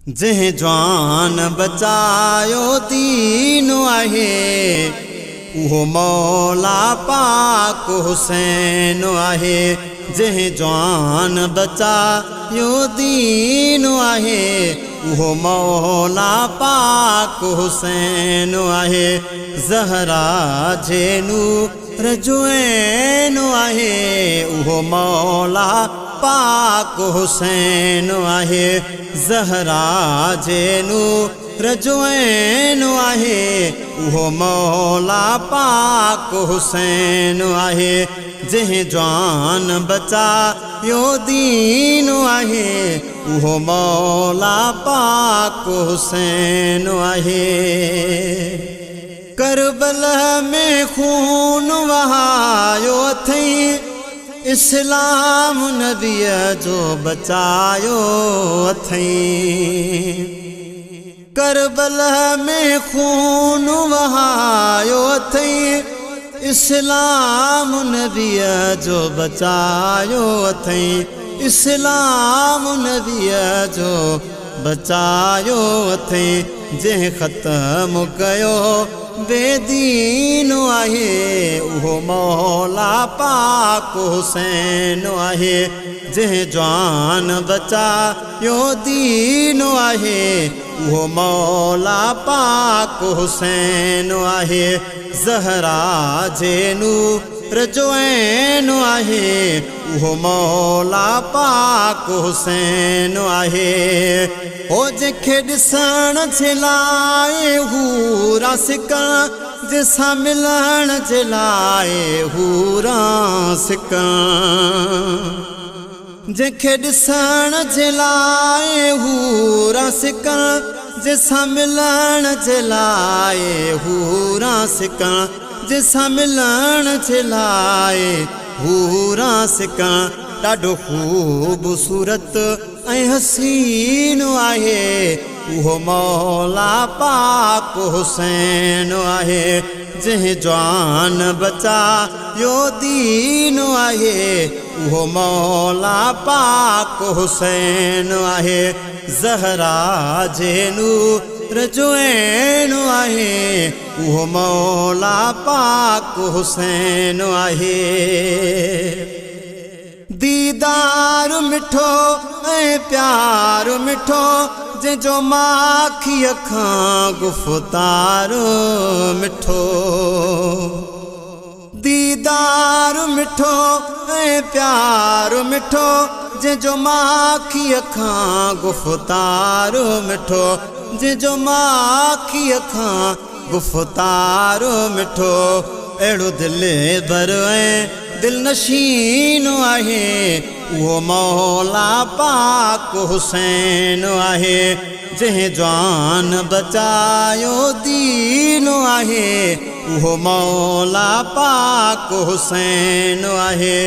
جنهن جوان بچايو دين آهي، اهو مولا پاڪ حسين آهي. جنهن جوان بچايو دين آهي، اهو مولا پاڪ حسين آهي. زهرا جي نور جو عين آهي، اهو مولا پاڪ حسين آهي. زهرا جي نور جو عين آهي، اهو مولا پاڪ حسين آهي. جنهن جوان بچايو دين آهي، اهو مولا پاڪ حسين آهي. ڪربل ۾ خون وهايو اٿئي، اسلام نبيء جو بچايو اٿئي. ڪربل ۾ خون وهايو اٿئي، اسلام نبيء جو بچايو اٿئي. اسلام نبيء جو بچايو اٿئي. جنهن ختم ڪيو بيدين آهي، اهو مولا پاڪ حسين آهي. جنهن جوان بچايو دين آهي، اهو مولا پاڪ حسين آهي. زهرا جي نور جو عين آهي، اهو مولا پاڪ حسين آهي. او جنهن کي ڏسڻ جي لاءِ حوران سڪن، جنهن سان ملڻ جي لاءِ حوران سڪن. جنهن کي ڏسڻ جي لاءِ حوران سڪن، جنهن سان ملڻ جي لاءِ حوران سڪن. جنهن سان ملڻ جي لاءِ حوران سڪن. ڏاڍو خوبصورت ۽ حسين آهي، اهو مولا پاڪ حسين آهي. جنهن جوان بچايو دين آهي، اهو مولا پاڪ حسين آهي. زهرا جي نور جو عين آهي، اهو مولا پاڪ حسين آهي. ديدار مٺو ۽ پيار مٺو، جنهن جو ماکيءَ کان گفتار مٺو. ديدار مٺو ۽ پيار مٺو، جنهن جو ماکيءَ کان گفتار مٺو. جنهن جو ماکيءَ کان گفتار مٺو. اهڙو دل بر ۽ دل نشين آهي، اهو مولا پاڪ حسين آهي. جنهن جوان بچايو دين آهي، اهو مولا پاڪ حسين آهي.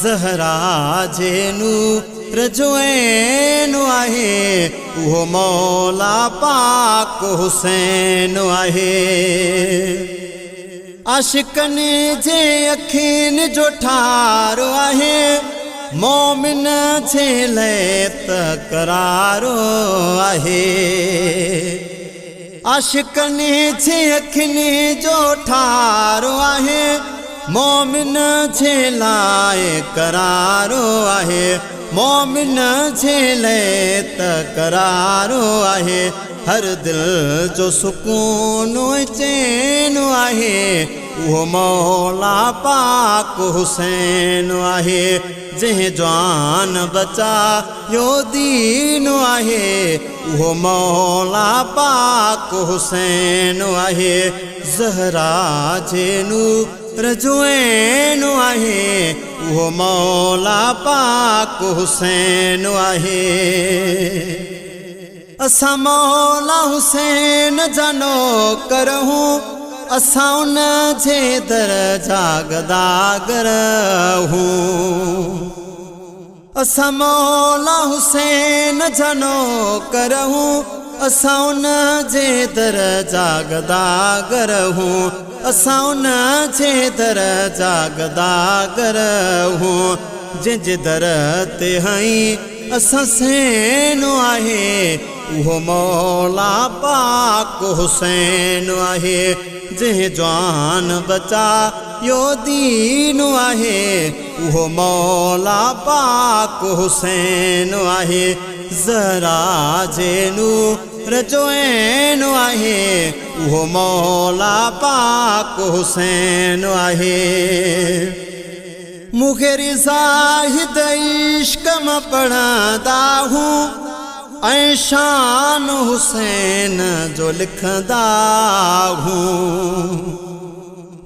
زهرا جي نور جو عين آهي، اهو مولا پاڪ حسين آهي. عاشقن جي اکين جو ٺار آهي، مومن جي لاءِ تڪرار آهي. عاشقن جي اکين جو ٺار آهي، مومن جي لاءِ قرار آهي. مومن جي لاءِ تڪرار آهي. هر دل جو سڪون چين آهي، اهو مولا پاڪ حسين آهي. جنهن جوان بچايو دين آهي، اهو مولا پاڪ حسين آهي. زهرا جي نور جو عين آهي، اهو مولا پاڪ حسين آهي. اسان مولا حسين جا نوڪر هون، اسان ان جي در جا گداگر هون. اسان مولا حسين جا نوڪر هون، اسان ان جي در جا گداگر هون. اسان ان جي در جا گداگر هون. جنهن جي در تي هئي اسان سينو آهي، اهو مولا پاڪ حسين آهي، جنهن جان بچايو دين آهي، اهو مولا پاڪ حسين آهي. زهرا جي نور جو عين آهي، اهو مولا پاڪ حسين آهي. مون کي زاهد عشق مان پڙهندا هون ۽ شان حسين جو لکندا هون.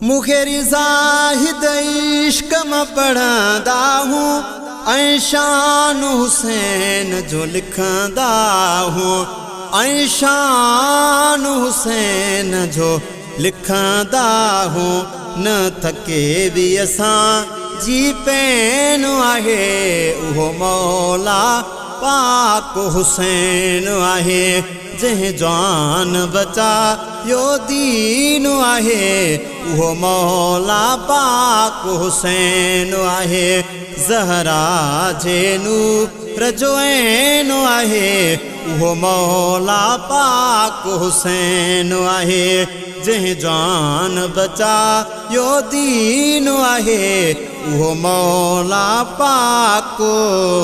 مون کي زاهد عشق مان پڙهندا هون ۽ شان حسين جو لکندا هون، ۽ شان حسين جو لکندا هون. نه ٿڪي به اسان جي پين آهي، اهو مولا پاڪ حسين آهي، جنهن جان بچايو دين آهي، اهو مولا پاڪ حسين آهي. زهرا جي نور جو عين آهي، اهو مولا پاڪ حسين آهي، جنهن جان بچايو دين آهي، اهو مولا پاڪ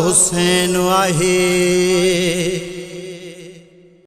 حسين آهي.